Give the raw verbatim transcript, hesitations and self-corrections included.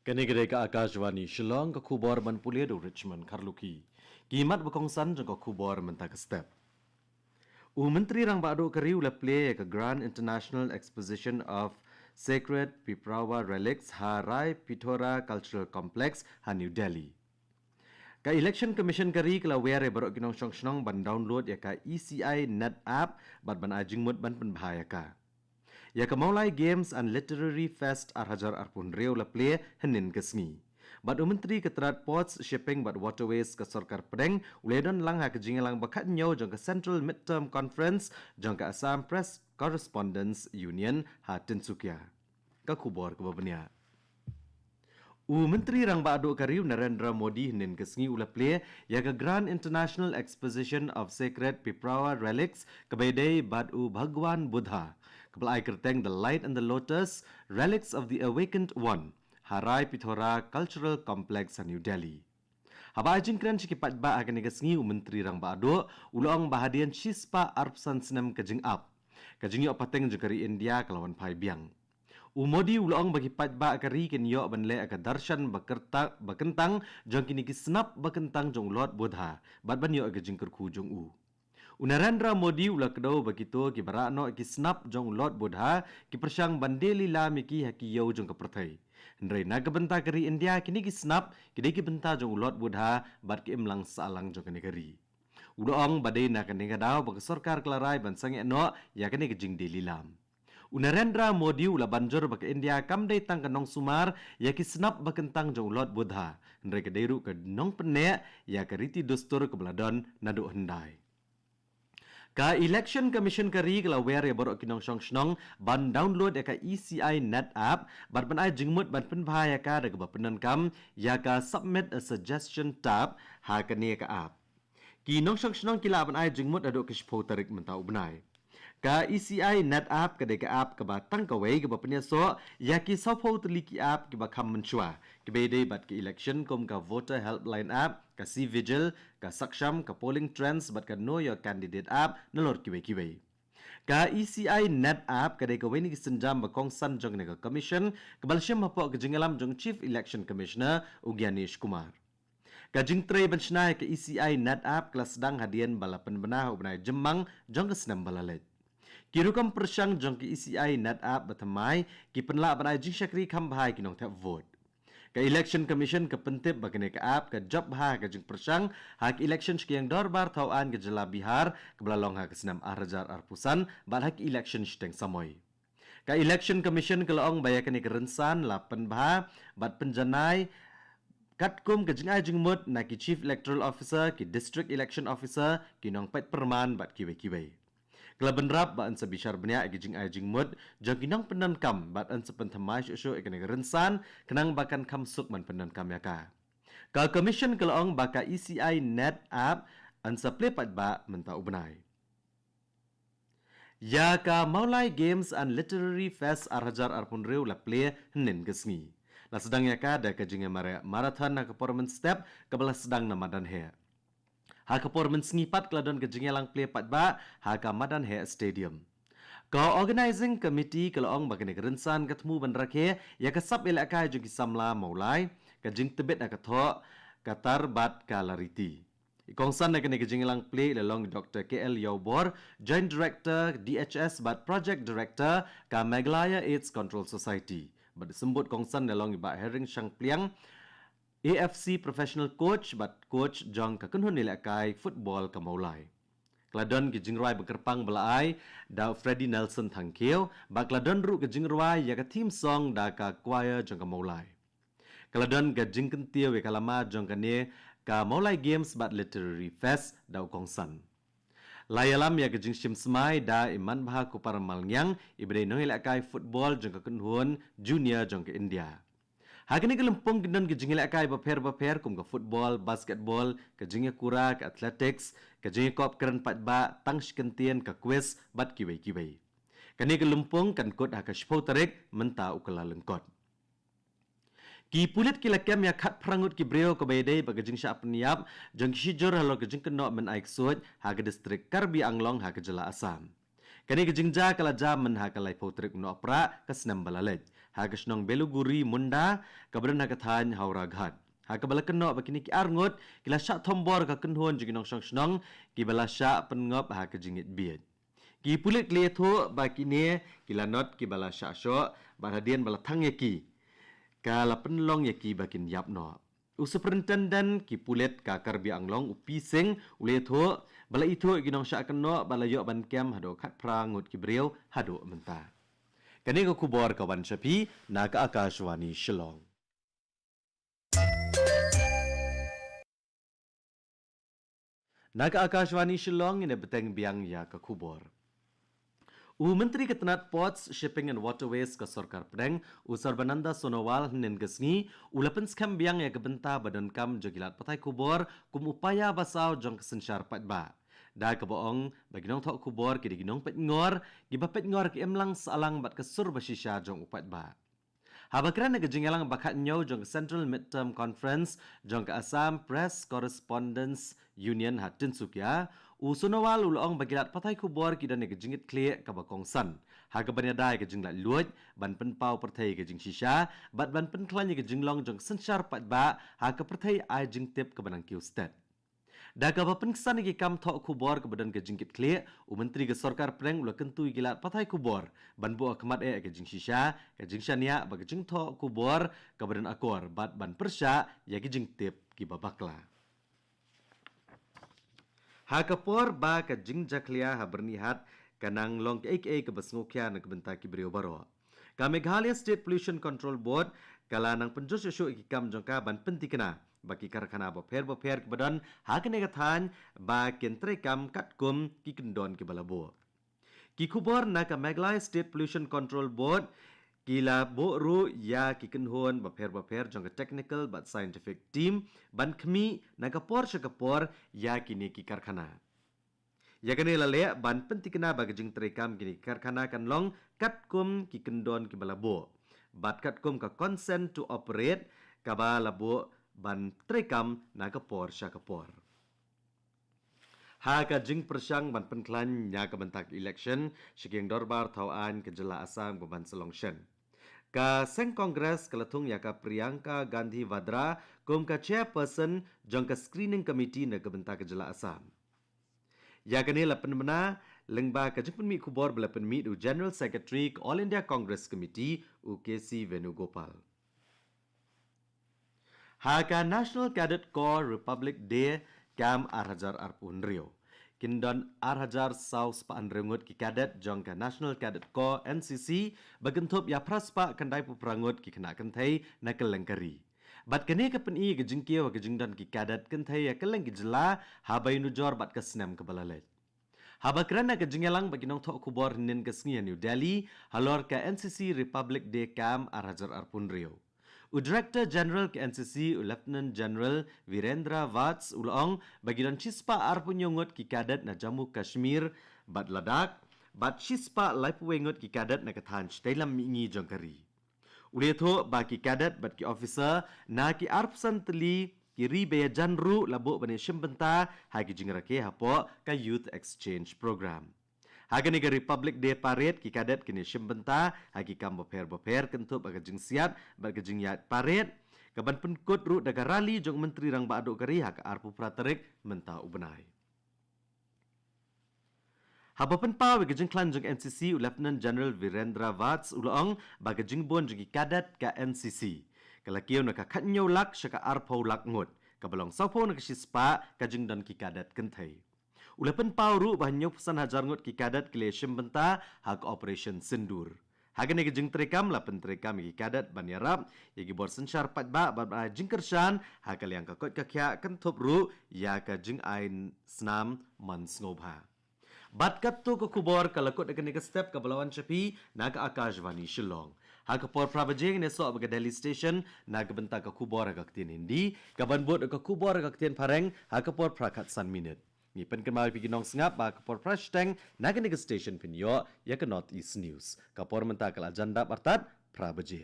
Kane ka dei ka Akashvani Shillong, ka khubor ban pule da u Richmond Kharlukhi. Ki mat ba kongsan jong ka khubor mynta ka step. U Myntri Rangbah Duh ka ri u la plie ïa ka Grand International Exposition of Sacred Piprawa Relics ha Rai Pithora Cultural Complex ha New Delhi. Ka Election Commission ka ri ka la wer ïa baroh ki nongshong shnong ban download ïa ka E C I Net app bad ban ai jingmut ban pynbha ïa ka. Ïa ka Mawlai Games and Literary Fest ar hajar arphew hynriew la plie hynnin ka sngi. Bad u Myntri ka tnad Ports, Shipping bad Waterways ka Sorkar Pdeng u la don lang ha ka jingïalang ba khathynñiew jong ka Central Midterm Conference jong ka Assam Press Correspondents Union ha Tinsukia. Ka khubor kaba bniah. U Myntri Rangbah Duh ka ri u Narendra Modi hynnin ka sngi u la plie ïa ka Grand International Exposition of Sacred Piprawa Relics kaba ïadei bad u Bhagwan Buddha, kaba la ai kyrteng The Light and the Lotus, Relics of the Awakened One, ha Rai Pithora Cultural Complex ha New Delhi. Haba ai jingkren sha ki paidbah ha kane ka sngi, u Myntri Rangbah Duh u la ong ba hadien shispah arphew san snem ka jingap, ka jingïoh pateng jong ka ri India ka la wan phai biang. U Modi u la ong ba ki paidbah ka ri kin ïoh ban leh ïa ka darshan ba kyrta-, ba kyntang jong kine ki snap ba kyntang jong u Lord Buddha bad ban ïoh ïa ka jingkyrkhu jong u. U Narendra Modi u la kdew ba kito kiba rah noh ïa ki snap jong u Lord Buddha ki pyrshang ban die lilam ïa ki ha ki ïew jong ka pyrthei. Hynrei na ka bynta ka ri India, kine ki snap ki dei ki bynta jong u Lord Buddha bad ki imlang sahlang jong kane ka ri. U la ong ba dei na kane ka daw ba ka sorkar ka la rai ban sangeh noh ïa kane ka jingdie lilam. U Narendra Modi u la ban jur ba ka India kam dei tang ka nongsumar ïa ki snap ba kyntang jong u Lord Buddha, hynrei ka dei ruh ka nongpynneh ïa ka riti dustur kaba la don naduh hyndai. Ka Election Commission ka ri ka la wer ïa baroh ki nongshong shnong ban download ïa ka E C I Net app bad ban ai jingmut ban pynbha ïa ka da kaba pyndonkam ïa ka Submit a Suggestion tab ha kane ka app. Ki nongshong shnong ki lah ban ai jingmut haduh ka shiphew tarik mynta u bnai. Ka E C I Net app ka dei ka app kaba tang kawei kaba pynïasoh ïa ki sawphew tylli ki app kiba kham mynshuwa kiba ïadei bad ka election, kum ka Voter Helpline app, ka C-Vigil, ka Saksham, ka Polling Trends bad ka Know Your Candidate app, nalor kiwei kiwei. Ka E C I Net app ka dei kawei na ki sienjam ba kongsan jong kane ka commission kaba la shim hapoh ka jingïalam jong Chief Election Commissioner u Gyanesh Kumar. Ka jingtrei ban shna ïa ka E C I Net app ka la sdang hadien ba la pynbna ha u bnai Jymmang jong ka snem ba la leit. Ki rukom pyrshang jong ka E C I Net app ba thymmai ki pynlah ban ai jingshakri kham bha ïa ki nongthep vote. Ka Election Commission ka pyntip ba kane ka app ka jop bha ha ka jingpyrshang ha ka election sha ka ïing dorbar thaw aiñ ka jylla Bihar kaba la long ha ka snem ar hajar arphew san bad ha ka election shiteng samoi. Ka Election Commission ka la ong ba ïa kane ka rynsan la pynbha bad pynjanai katkum ka jingai jingmut na ki Chief Electoral Officer, ki District Election Officer, ki nongpeit pyrman bad kiwei kiwei. Ka la bynrap ba yn sa bishar bniah ïa ki jingai jingmut jong ki nongpyndonkam bad yn sa pynthymmai shuh shuh ïa kane ka rynsan khnang ba kan kham suk ban pyndonkam ïa ka. Ka Commission ka la ong ba ka E C I Net app yn sa plie paidbah mynta u bnai. Ïa ka Mawlai Games and Literary Fest ar hajar arphew hynriew la plie hynnin ka sngi. La sdang ïa ka da ka jingïamareh marathon ha ka por mynstep kaba la sdang na madan heh. Ha ka por mynsngi pat ka la don ka jingïalang plie paidbah ha ka madan heh stadium. Ka Organizing Committee ka la ong ba kane ka rynsan ka thmu ban rakhe ïa ka sap ïalehkai jong ki samla Mawlai, ka jingtbit ha ka thoh, ka tar bad ka lariti. I kongsan ha kane ka jingïalang plie i la long i Doktor K L Ïawbor, Joint Director D H S bad Project Director ka Meghalaya AIDS Control Society. Bad i symbud kongsan i la long i Bah Hering Shangpliang, A F C professional coach bad coach jong ka kynhun ïalehkai football ka Mawlai. Ka la don ki jingrwai ba kyrpang ba la ai da u Freddy Nelson Thangkhiew, bad ka la don ruh ka jingrwai ïa ka theme song da ka choir jong ka Mawlai. Ka la don ka jingkyntiew ïa ka lama jong kane ka Mawlai Games bad Literary Fest da u kongsan. La ïalam ïa ka jingshim smai da i Manbha Kupar Malngiang, iba dei nongïalehkai football jong ka kynhun junior jong ka India. Ha kane ka lympung kin don ka jingïalehkai bapher bapher kum ka football, basketball, ka jingïakura, ka athletics, ka jingïakop kren paidbah, tang shi kyntien, ka quiz bad kiwei kiwei. Kane ka lympung kan kut ha ka shiphew tarik mynta u Kyllalyngkot. Ki pulit ki la kem ïa khatphra ngut ki briew kaba ïadei bad ka jingshah pynïap jong ki shijur halor ka jingkynnoh men ai ksuid ha ka distrik Karbi Anglong ha ka jylla Assam. Kane ka jingjia ka la jia mynha ka laiphew tarik u Nohprah ka snem ba la leit, ha ka shnong Beluguri Munda, kaba don ha ka thaiñ Howraghat, ha kaba la kynnoh ba kine ki arngut ki la shah thombor ka kynhun jong ki nongshong shnong kiba la shah pynngop ha ka jingngeit bieit. Ki pulit ki la ïathuh ba kine ki la not kiba la shah shoh, bad hadien ba la thang ïa ki, ka la pynlong ïa ki ba kin ïap noh. U Superintendent ki pulit ka Karbi Anglong, u P Singh, u la ïathuh ba la ithuh ïa ki nongshah kynnoh bad la ïoh ban kem haduh khatphra ngut ki briew haduh mynta. Kane ka khubor ka wan sha phi na ka Akashvani Shillong. Na ka Akashvani Shillong, ngin ïa bteng biang ïa ka khubor. U Myntri ka tnat Ports, Shipping and Waterways ka Sorkar Pdeng, u Sarbananda Sonowal, hynnin ka sngi u la pynskhem biang ïa ka bynta ba donkam jong ki lad pathai khubor kum u paia ba saw jong ka synshar paidbah, da kaba ong ba ki nongthoh khubor ki dei ki nongpeitngor kiba peitngor ka imlang sahlang bad ka sur ba shisha jong u paidbah. Haba kren ha ka jingïalang ba khathynñiew jong ka Central Midterm Conference jong ka Assam Press Correspondents Union ha Tinsukia, u Sonowal u la ong ba ki lad pathai khubor ki don ïa ka jingkitkhlieh kaba kongsan ha kaban ïada ïa ka jinglaitluid ban pynpaw pyrthei ïa ka jingshisha bad ban pynkhlaiñ ïa ka jinglong jong ka synshar paidbah ha ka pyrthei ai jingtip kaba nangkiew stet. Da kaba pynksan ïa ki kam thoh khubor kaba don ka jingkitkhlieh, u Myntri ka Sorkar Pdeng u la kyntu ïa ki lad pathai khubor ban buh hakhmat eh ïa ka jingshisha, ka jingshaniah bad ka jingthoh khubor kaba don akor bad ban pyrshah ïa ki jingtip kiba bakla. Ha ka por ba ka jingjakhlia ha Byrnihat ka nang long kaei kaei kaba sngewkhia na ka bynta ki briew baroh, ka Meghalaya State Pollution Control Board ka la nang pynjur shuh shuh ïa ki kam jong ka ban pynthikna ba ki karkhana bapher bapher kiba don ha kane ka thaiñ ba kin treikam katkum ki kyndon kiba la buh. Ki khubor na ka Meghalaya State Pollution Control Board ki la buh ruh ïa ki kynhun bapher bapher jong ka technical bad scientific team ban khmih na ka por sha ka por ïa kine ki karkhana. Ïa kane la leh ban pynthikna ba ka jingtreikam kine ki karkhana kan long katkum ki kyndon kiba la buh bad katkum ka consent to operate kaba la buh ban treikam na ka por sha ka por. Ha ka jingpyrshang ban pynkhlaiñ ïa ka bynta ka election sha ki dorbar thaw aiñ ka jylla Assam kaba ban sa long shen, ka seng Congress ka la thung ïa ka Priyanka Gandhi Vadra kum ka chairperson jong ka screening committee na ka bynta ka jylla Assam. Ïa kane la pynbna lyngba ka jingpynmih khubor ba la pynmih da u General Secretary ka All India Congress Committee, u K C Venugopal. Ha ka National Cadet Corps Republic Day Camp ar hajar arphew hynriew, kin don ar hajar saw spah hynriew ngut ki cadet jong ka National Cadet Corps, N C C, ba kynthup ïa phra spah khyndaiphew phra ngut ki khynnah kynthei na kylleng ka ri. Bad kane ka pyni ka jingkiew ha ka jingdon ki cadet kynthei ha kylleng ki jylla haba ïanujor bad ka snem kaba la leit. Haba kren ha ka jingïalang bad ki nongthoh khubor hynnin ka sngi ha New Delhi halor ka N C C Republic Day Camp ar hajar arphew hynriew, u Director General ka N C C, u Lieutenant General Virendra Vats, u la ong ba ki don shispah arphew hynñiew ngut ki cadet na Jammu Kashmir bad Ladakh, bad shispah laiphew wei ngut ki cadet na ka thaiñ shatei lam mihngi jong ka ri. U la ïathuh ba ki cadet bad ki officer na ki arphew san tylli ki ri ba ïajan ruh la buh ban ïashim bynta ha ki jingrakhe hapoh ka Youth Exchange Program. Ha kane ka Republic Day Parade, ki cadet kin ïashim bynta ha ki kam bapher bapher kynthup ha ka jingsiat bad ka jingïaid parade, kaban pynkut ruh da ka rally jong u Myntri Rangbah Duh ka ri ha ka arphew phra tarik mynta u bnai. Haba pynpaw ïa ka jingkhlaiñ jong N C C, u Lieutenant General Virendra Vats u la ong ba ka jingbun jong ki cadet ka N C C ka la kiew na ka khathynñiew lak sha ka arphew lak ngut, kaba long sawphew na ka shispah ka jingdon ki cadet kynthei. U la pynpaw ruh ba hynñiewphew san hajar ngut ki cadet ki la ïashim bynta ha ka Operation Sindoor. Ha kane ka jingtreikam la pyntreikam ïa ki cadet ban ïarap ïa ki bor synshar paidbah bad ban ai jingkyrshan ha ka liang ka koit ka khiah, kynthup ruh ïa ka jingai snam man sngewbha. Bad katto ka khubor ka la kut ha kane ka step kaba la wan sha phi na ka Akashvani Shillong. Ha ka por phra baje ngin ïasoh bad ka Delhi Station na ka bynta ka khubor ha ka ktien Hindi, kaban bud ka khubor ha ka ktien Phareng ha ka por phra khatsan minit. Ngi pynkynmaw ïa phi ki nongsngap ba ka por phra shiteng na kane ka station phin ïoh ïa ka North East News. Ka por mynta ka la jan dap artat phra baje.